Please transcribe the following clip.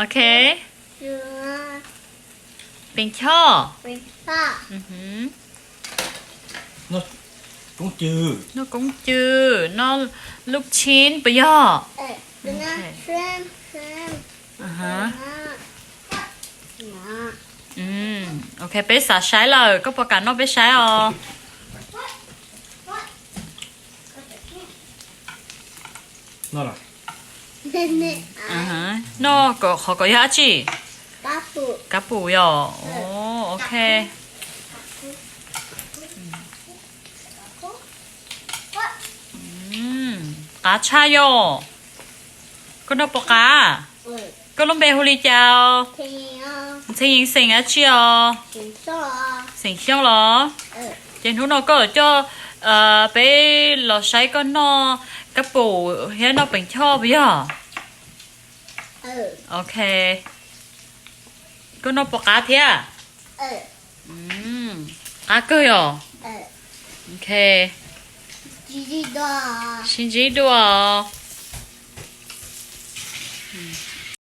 Ok. Pees choj. Noj koob cw, noj lub tshib puas yog? Ok, peb xav saib lawm, koj puas kam noj peb saib os? Noj qhov kom yog dab tsi? Kab pum yom. Ok. Qav tshaj yom. Koj noj puas qav? Koj lub npe hu li cas? Ntxhee Yees xeem dab tsi os? Xeem Xyooj los? Ces hnub no koj coj peb los saib koj noj kab pum thiab noj pees choj puas yog? Ok. Koj noj puas qab thiab? Qab kawg yom. Ok. Sib ntsib dua.